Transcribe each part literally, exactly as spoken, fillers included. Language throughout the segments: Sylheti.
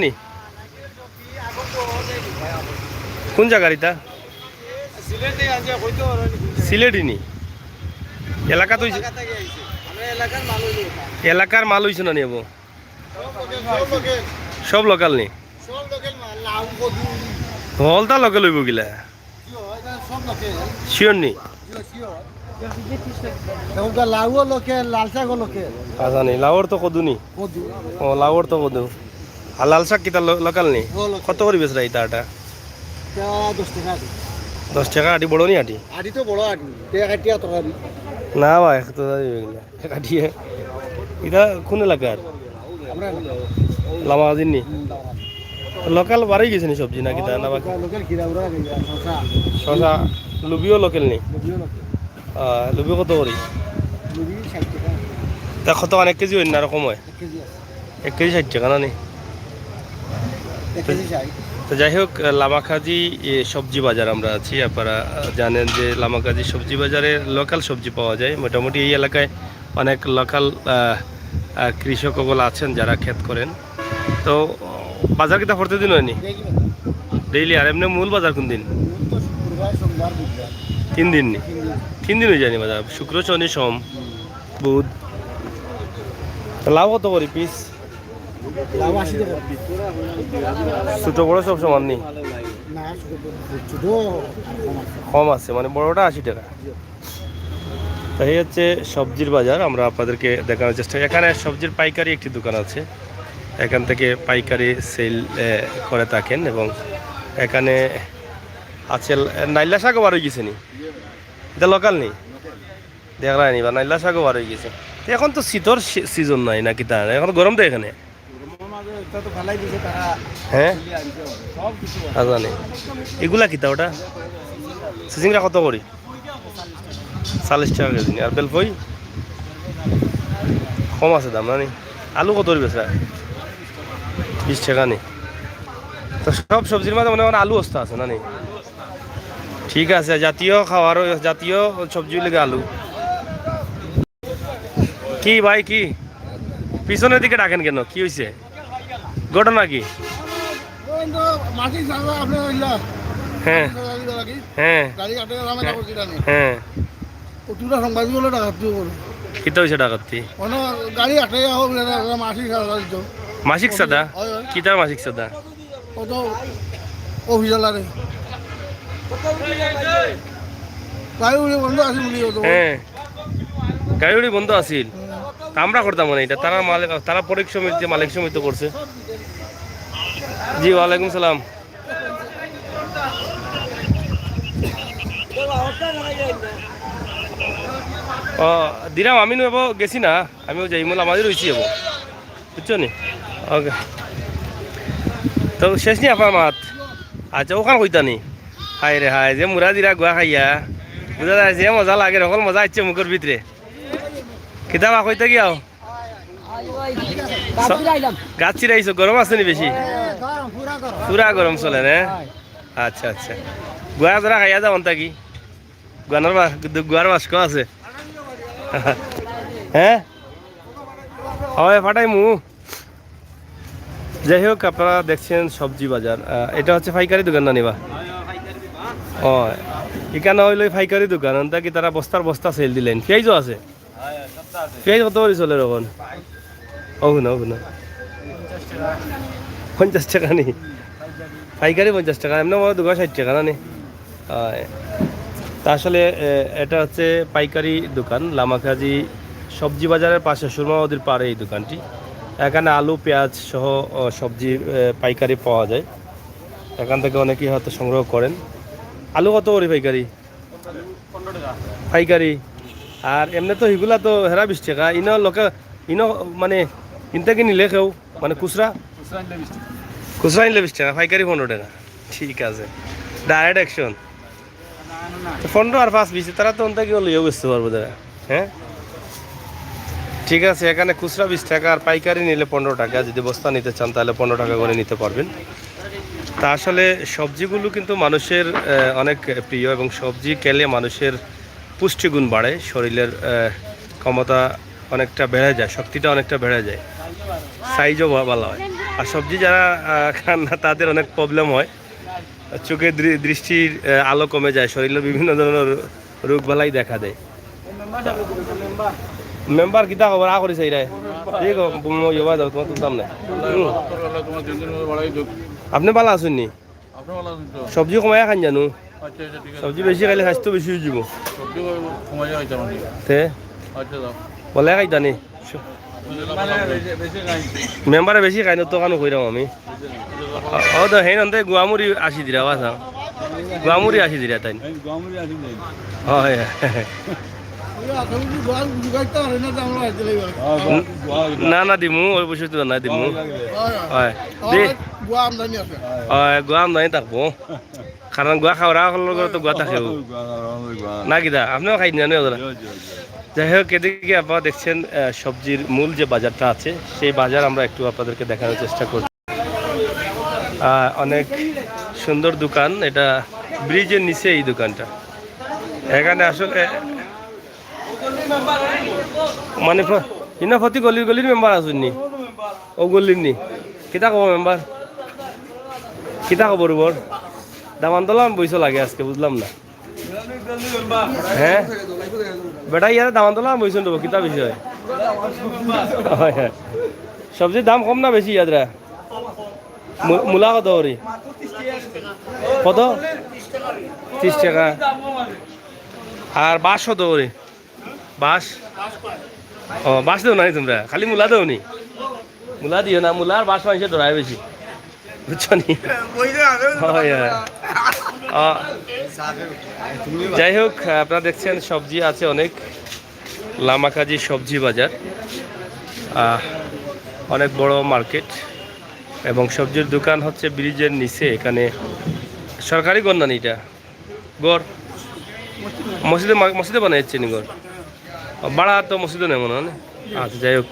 নি? কোন জাগার ইতা? সিলেটি নি? এলাকা তো এলাকার মাল অইছে না নি অবো? সব লোকাল নি? হলতা লোকাল অইবো কিলা? শিওর নি? লাউও লোকাল, লাল শাকও লোকাল। আচ্ছা নি, লাউর তো কদু নি? কদু। ও, লাউর তো কদু। আর লাল শাক কিতা লো-, লোকাল নি? ও, লোকাল। কত করি বেচরা ইতা আটা? ইটা দশ টেকা আটি। দশ টেকা আটি, বড় নি আটি? আটি তো বড় আটি, এক আটি অত করি। না ভাই, এক তো কাটিয়ে। ইটা কোন এলাকার? আমরা লামাকাজির নি? হুম, লামাকাজি। লোকাল বারই গেছে নি সবজি না কিতা? না বাকি? লোকাল খিরা উরা গেছে, শসা। শসা, লুবিও লোকাল নি? লুবিও লোকাল। আহ, লুবি কত করি? লুবি ষাট টেকা। তা কত, অনেক কেজি অইন না, এরকম অয়? এক কেজি আছে। এক কেজি ষাট টেকা না নি? এক কেজি ষাট। তো যাই হোক, লামাকাজি, এ, সবজি বাজার আমরা আছি। আপনারা, আহ, জানেন যে লামাকাজি সবজি বাজারে লোকাল সবজি পাওয়া যায়। মোটামুটি এই এলাকায় অনেক লোকাল, আহ, আহ, কৃষক অকল আছেন যারা ক্ষেত করেন। তো, বাজার কিতা প্রতিদিন অয় নি? ডেইলি বাজার। ডেইলি। আর এমনে মূল বাজার কোন দিন? মূল তো শুক্রবার, সোমবার, বুধবার। তিন দিন নি? তিন দিন। তিন দিন অই যায় নি বাজার? শুক্র, শনি, সোম, হুম। বুধ। তো লাউ কত করি পিস? লাউ আশি টেকা। ছোট বড় সব সমান নি? না, ছোট, ছোট আর কম আছে। কম আছে, মানে বড়টা আশি টেকা। তো এই হচ্ছে সবজির বাজার, আমরা আপনাদেরকে দেখানোর চেষ্টা করি। এখানে সবজির পাইকারি একটি দোকান আছে, এখান থেকে পাইকারি সেল, এ, করে থাকেন। এবং এখানে আছে ল-, নাইলা শাকও বার অই গেছে নি? ইটা লোকাল নি? দেখরায় নি বা, নাইলা শাকও বার অই গেছে। তো এখন তো শীতর সি-, সিজন নাই না কিতা, এখন গরম তো এখানে। গরমর মাঝে ইটা তো ফালাই দিছে তারা। হ্যাঁ? তুলি আনছে, সব কিছু আছে। আচ্ছা নি। এগুলা কিতা ওটা? সিজিংরা কত করি? চল্লিশ টেকা কেজি নি। আর বেলফই? কম আছে দাম না নি? আলু কত করি বেচরা? বিশ টেকা নি। তো সব সবজির মাঝে মনে হয় আলু অস্তা আছে না নি? ঠিক আছে, জাতীয় খাবার, জাতীয় সবজি অইলো গি আলু। কি ভাই, কি? পিছনের দিকে ডাকেন কেন? কি হইছে? ঘটনা কি? ওই তো মাটি ঝামেলা আপনি হইলা। হ্যাঁ। হ্যাঁ। গাড়ি আটকে ঝামেলা করছি জানি। হ্যাঁ। ও তুরা সাংবাদিক হলো ডাকাতি করে। কিতা হইছে ডাকাতি? মানে গাড়ি আটকে যাওয়া বলে না, ওরা মাসিক চাঁদা দিত। মাসিক চাঁদা? হয়, হয়। কিতার মাসিক চাঁদা? ও তো অফিস আলারে। গাড়ি উড়ি বন্ধ আছে বলি ও তো। হ্যাঁ। গাড়ি উড়ি বন্ধ আছিল। হুম। তা আমরা করতাম না ইটা, তারা মালিক, তারা পরিচালক সমিতি, মালিক সমিতি করছে। জি, ওয়ালাইকুম সালাম। ও, দিরাম, আমি নু এব গেছি না, আমিও যাই, মোলা মাঝে রইছি এব। বুঝছো নি? ওকে। তো শেষ নি আপনার মাত? আচ্ছা, ওখান কইতা নি? হায় রে হায়, যে মুরা জিরা গুয়া খাইয়া, বুঝা যায় যে মজা লাগে, হকল মজা আইছে মুখর ভিতরে। কিতা বা কইতা গিয়াও? গাছ ছিড়াইছো, গরম আছে নি বেশি? পুরা গরম চলে না? আচ্ছা, আচ্ছা। গুয়া জরা খাইয়া যাও অন্তা কি? গুয়ানোর বা-, গুয়ার বাস্ক আছে? হ্যাঁ? হয়, ফাটাইমু। যাই হোক, আপনারা দেখছেন সবজি বাজার। আহ, এটা হচ্ছে পাইকারি দোকান না নি বা? ও, এখানে হইলো এই পাইকারি দোকান, অন্তা কি তারা বস্তার বস্তা সেল দিলেন? পেঁয়াজও আছে? পেঁয়াজ কত করি চলে এখন? ও না, ও না। পঞ্চাশ টেকা নি? পাইকারি পঞ্চাশ টেকা, এমনি আমার দোকান ষাট টেকা না নি? হয়। তা আসলে, এ, এটা হচ্ছে পাইকারি দোকান, লামাকাজি সবজি বাজারের পাশে সুরমা নদীর পাড়ে এই দোকানটি। এখানে আলু, পেঁয়াজ সহ, ও, সবজি, এ, পাইকারি পাওয়া যায়। এখান থেকে অনেকেই হয়তো সংগ্রহ করেন। আলু কত করি পাইকারি? পাইকারি। আর এমনি তো হিগুলা তো হেরা বিশ টেকা। ইনো লোকে, ইনো মানে ইনতা কি নিলে কেউ, মানে খুচরা? খুচরা নিলে বিশ টেকা, পাইকারি পনেরো টেকা। ঠিক আছে, ডাইরেক্ট অ্যাকশন। তো পনেরো আর পাঁচ বিশ, তারা তো অন্তা কি লইয়াও বেচতে পারবো তারা, হ্যাঁ? ঠিক আছে, এখানে খুচরা বিশ টাকা আর পাইকারি নিলে পনেরো টাকা। যদি বস্তা নিতে চান, তাহলে পনেরো টাকা করে নিতে পারবেন। তা আসলে সবজিগুলো কিন্তু মানুষের, আহ, অনেক প্রিয় এবং সবজি খেলে মানুষের পুষ্টিগুণ বাড়ে, শরীরের, আহ, ক্ষমতা অনেকটা বেড়ে যায়, শক্তিটা অনেকটা বেড়ে যায়, সাইজও ভা-, ভালো হয়। আর সবজি যারা আহ, খান না, তাদের অনেক প্রবলেম হয়। চোখের দৃ- দৃষ্টির আহ, আলো কমে যায়, শরীরে বিভিন্ন ধরনের রোগ বালাই দেখা দেয়। মেম্বার, কিতা খবর? আ করি চাইরায়। ঠিক আছে, তুমি ইয়ে বাজাও, তোমার তুলতাম না। হুম। আপনি ভালা আছইন নি? সবজি কমাইয়া খাইন জানো? সবজি বেশি খাইলে স্বাস্থ্য বেশি অইযিবো। তে? বলে খাইতা নি? মেম্বারে বেশি খাইন, তো কানো কইরাম আমি। ও তো হেন অন্তে গুয়ামুড়ি আশি দিরা, বাসা। গুয়ামুড়ি আশি দিরা তাইন। হয়। না, না, দিমু, ওই বসে তো না, দিমু। হয়। দি- গুয়া আমদানি আছে। হয়, গুয়া আমদানি থাকবো। কারণ গুয়া খাওয়ার হকলর ঘরো তো গুয়া থাকেউ। না কিতা? আপনেও খাইন না, না? যাই হোক, এদিকে আপনারা দেখছেন, আহ, সবজির মূল যে বাজারটা আছে, সেই বাজার আমরা একটু আপনাদেরকে দেখানোর চেষ্টা করছি। আহ, অনেক সুন্দর দোকান, এটা ব্রিজের নিচে এই দোকানটা। এখানে আসলে মানে প্র- ইনো প্রতি গলির গলির মেম্বার আছইন নি? ও গলির নি? কিতা খবর মেম্বার? কিতা খবর বর? দামান্দলা বইছো লাগে আজকে, বুঝলাম না। হ্যাঁ? বেটা ইয়ারা দামান্দলা বইছো নেবো, কিতা বিষয়? হয়, হয়। সবজির দাম কম না বেশি ইয়াদরা? মু- মূলা কত করি? কত? ত্রিশ টাকা। আর বাঁশ কত করি? বাঁশ? ও, বাঁশ দেও নাই তোমরা, খালি মূলা দেও নি? মূলা দিও না, মূলা আর বাঁশ মানষে ডরায় বেশি, বুঝছো নি? হয়, হয়। আহ, যাই হোক, আপনারা দেখছেন সবজি আছে অনেক, লামাকাজি সবজি বাজার, আহ, অনেক বড় মার্কেট এবং সবজির দোকান হচ্ছে ব্রিজের নিচে। এখানে সরকারি ঘর না নি এটা? ঘর? মসজিদে মা- মসজিদে বানাইছে নি ঘর? ও, ভাড়া তো মসজিদে নেই মনে হয় না? আচ্ছা, যাই হোক।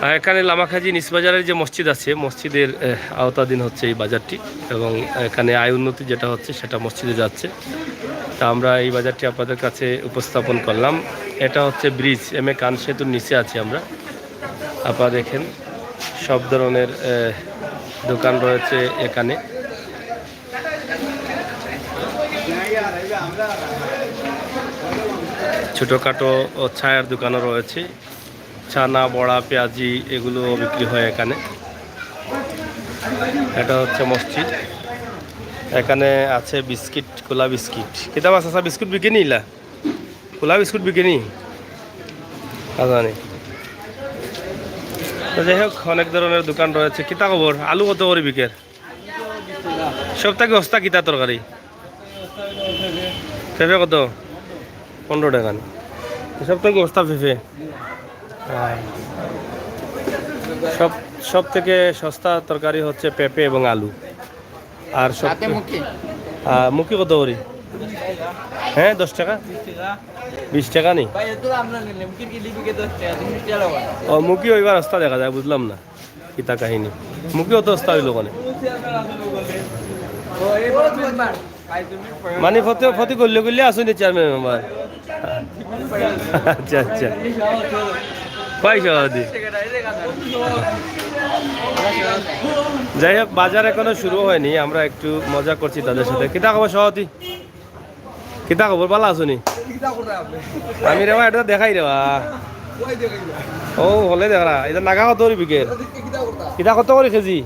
আর এখানে লামাকাজি নিস বাজারের যে মসজিদ আছে, মসজিদের আহ, আওতাধীন হচ্ছে এই বাজারটি এবং এখানে আয় উন্নতি যেটা হচ্ছে সেটা মসজিদে যাচ্ছে। তা আমরা এই বাজারটি আপনাদের কাছে উপস্থাপন করলাম। এটা হচ্ছে ব্রিজ, এম এ খান সেতুর নিচে আছি আমরা। আপনারা দেখেন সব ধরনের আহ, দোকান রয়েছে এখানে। ছোটোখাটো ও চায়ের দোকানও রয়েছে। চানা, বড়া, পেঁয়াজি এগুলো বিক্রি হয় এখানে। এটা হচ্ছে মসজিদ। এখানে আছে বিস্কিট, খোলা বিস্কিট। কিতা বা চাচা, বিস্কুট বিকে নি ইলা? খোলা বিস্কুট বিকে নি? না জানি। তো যাই হোক, অনেক ধরনের দোকান রয়েছে। কিতা খবর? আলু কত করি বিকের? সব থাকি হস্তা কিতা তরকারি? পেঁপে কত? পনেরো টাকা নি। সব থাকি হস্তা পেঁপে। হ্যাঁ। সব, সব থেকে সস্তা তরকারি হচ্ছে পেঁপে এবং আলু। আর সব সাথে মুখি। আহ, মুখি কত করি? হ্যাঁ, দশ টাকা? বিশ টাকা নি? ভাই, এত দাম না নিলে, মুখির কিলো বিকে দশ টাকা, তুমি বিশ টাকা লাগাও। ও, মুখি ওইবার হস্তা দেখা যায়, বুঝলাম না। কিতা কাহিনী? মুখি অত হস্তা হইল কেনে? মানে, ফতে-, ফতি করলে করলে আসুন চেয়ারম্যান মেম্বার। আচ্ছা, আচ্ছা। ভাই সভাপতি। যাই হোক, বাজার এখনো শুরু হয়নি, আমরা একটু মজা করছি তাদের সাথে। কিতা খবর সভাপতি? কিতা খবর, ভালা আছো নি? আমি রে বা, এটা দেখাই রে বা। ও, হলে দেখরা, এটা নাগা কত করি বিকের? কিতা কত করি কেজি?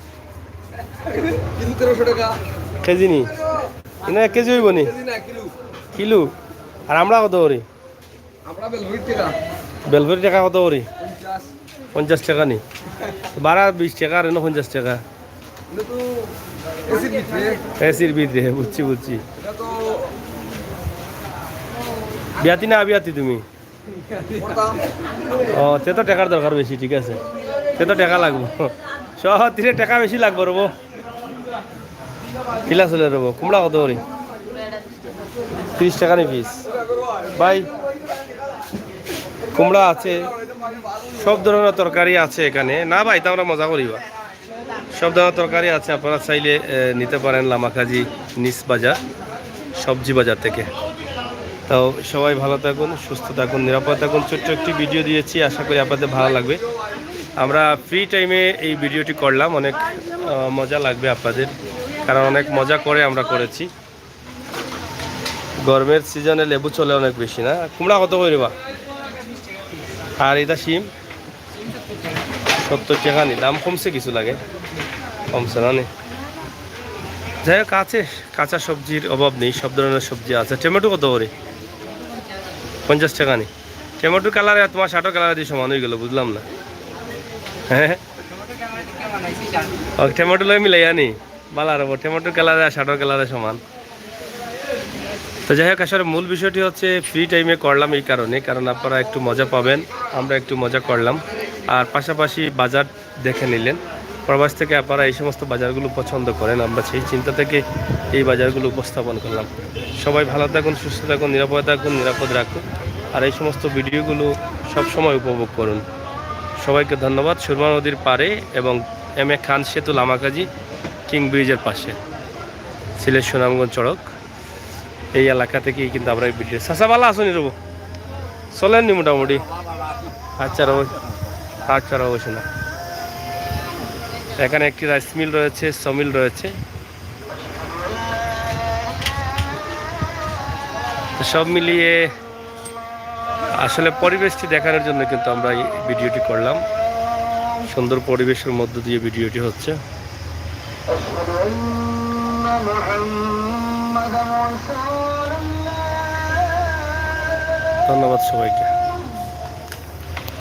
কেজি নি? ইনো এক কেজি অইবো নি? কিলো? আর আমরা কত করি? বেলফুরি টাকা কত করি? পঞ্চাশ টাকা নি? বারা বিশ টাকা আর ইনো পঞ্চাশ টাকা। এসির ভিতরে, বুঝছি, বুঝছি। বিয়াতি না বিয়াতি তুমি? ও, তে তো টাকার দরকার বেশি, ঠিক আছে। তে তো টাকা লাগবো। সভাপতিরে টাকা বেশি লাগবো রবো। কিলা চলে রবো। কুমড়া কত করি? ত্রিশ টাকা নি পিস। ভাই, কুমড়া আছে, সব ধরনের তরকারি আছে এখানে। না ভাই, তা আমরা মজা করি বা। সব ধরনের তরকারি আছে, আপনারা চাইলে, এ, নিতে পারেন লামাকাজি নিস বাজার, সবজি বাজার থেকে। তো সবাই ভালো থাকুন, সুস্থ থাকুন, নিরাপদ থাকুন। ছোট্ট একটি ভিডিও দিয়েছি, আশা করি আপনাদের ভালো লাগবে। আমরা ফ্রি টাইমে এই ভিডিওটি করলাম, অনেক আহ, মজা লাগবে আপনাদের, কারণ অনেক মজা করে আমরা করেছি। গরমের সিজনে লেবু চলে অনেক বেশি না? কুমড়া কত করি বা? আর এটা শিম? সত্তর টাকা নি, দাম কমছে কিছু লাগে? কমছে না নি? যাই হোক, আছে, কাঁচা সবজির অভাব নেই, সব ধরনের সবজি আছে। টমেটো কত করে? পঞ্চাশ টাকা নি? টমেটো কালারে আর তোমার শার্টর কালারে দিয়ে সমান হয়ে গেল, বুঝলাম না। হ্যাঁ, ও টমেটো লই মিলাই আনি, বালার ওপর টমেটো কালারে আর শার্টর কালারে সমান। তো যাই হোক, আসলে মূল বিষয়টি হচ্ছে ফ্রি টাইমে করলাম এই কারণে, কারণ আপনারা একটু মজা পাবেন, আমরা একটু মজা করলাম, আর পাশাপাশি বাজার দেখে নিলেন। প্রবাস থেকে আপনারা এই সমস্ত বাজারগুলো পছন্দ করেন, আমরা সেই চিন্তা থেকে এই বাজারগুলো উপস্থাপন করলাম। সবাই ভালো থাকুন, সুস্থ থাকুন, নিরাপদে থাকুন, নিরাপদ রাখুন, আর এই সমস্ত ভিডিওগুলো সবসময় উপভোগ করুন। সবাইকে ধন্যবাদ। সুরমা নদীর পাড়ে এবং এম এ খান সেতু লামাকাজি কিং ব্রিজের পাশে, সিলেট সুনামগঞ্জ সড়ক, এই এলাকা থেকেই কিন্তু আমরা এই ভিডিও। চাচা, ভালা আছইন নি রবো? চলেন নি মোটামুটি? আচ্ছা রবো, আচ্ছা রবো, শোনা। এখানে একটি রাইস মিল রয়েছে, সমিল রয়েছে। তো সব মিলিয়ে আসলে পরিবেশটি দেখানোর জন্য কিন্তু আমরা এই ভিডিওটি করলাম। সুন্দর পরিবেশের মধ্য দিয়ে ভিডিওটি হচ্ছে। ধন্যবাদ সবাইকে।